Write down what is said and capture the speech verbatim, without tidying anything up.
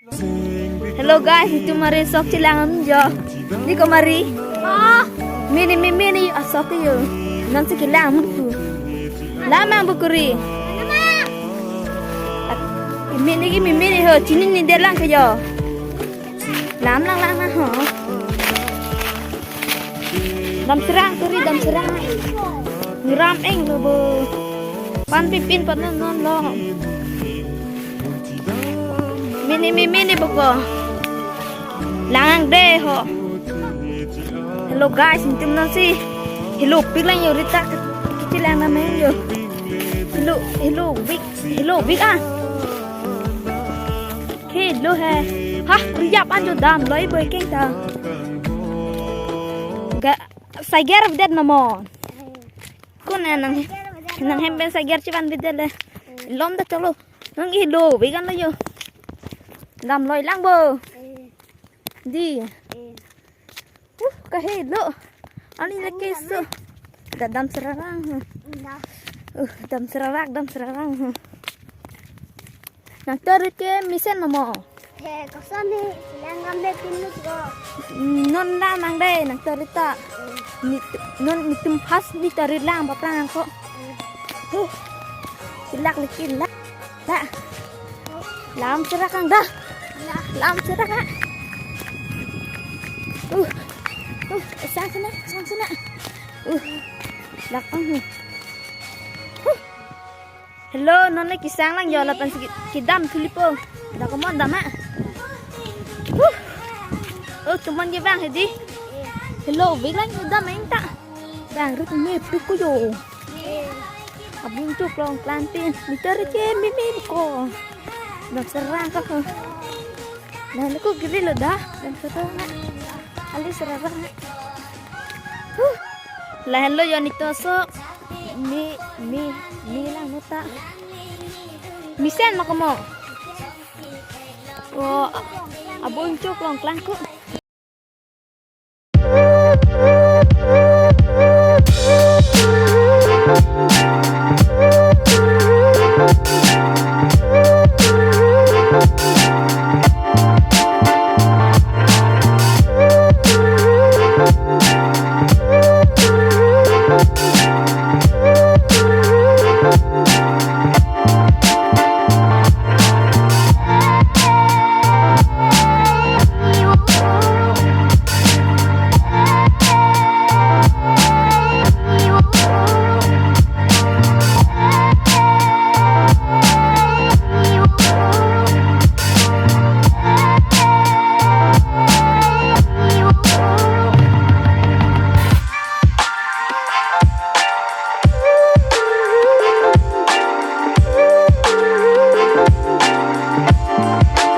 Hello guys, itum mari sok chelang jo. Ni ko mari. Ah, mini mi mini asok yo. Nonsi kelang buku. Lam nang buku ri. Mini ki mi mini ho, chinine det lang ke jo. Lam lang lang na ho. Dam serang kuri, dam serang. Ngeram eng lo bo. Pan pipin pan non non lo. Mini mi mini boko. Lang ang de ho. Hello guys, itum nonsi. Hello, pik lang yo rita ke-, kechelang na men yo. Hello, hello, big, hello, big ah. Hello he. Ha, riyap anjo damloi boi keng ta. Ga, sager bidet mamo. Kun eh nang, nang hem pen sager chivan bidet le. Lom da cholo. Nang hello, big an lo yo. Damloi lang bo. Di. Uh, kahelo. Ani le keso. Da dam serarang. Uh, dam serarak, dam serarang. Nang tori ke mesen mamo. He, koson ni, silang gambe pinut ko. Non la nang de, nang tori ta. Ni, non nitum pas ni tori lang baprang ko. Huh. Silak liki lak. Da. Lam serak ang da. Lam serak ah. Uh. Uh, sang sana, sang sana. Uh. Lak ang. Huh. Hello, non le kesang lang jo lapen si kedam thulipo. Da komat dam ah. Huh. Oh, tumon ke bang hedi. Hello, big lang kedam eng ta. Bang rit me pik ko jo. Abung chuk long klantin. Meter ke mimi ko. Dam serang ka ko. Nah, lu ko gili lo da. Dam serang na. Ali serang na. Huh. Lahenlo yo nito sok. Mi, mi, mi lang nota. Mesen ma komo. Oh, abung chuk long klang ko.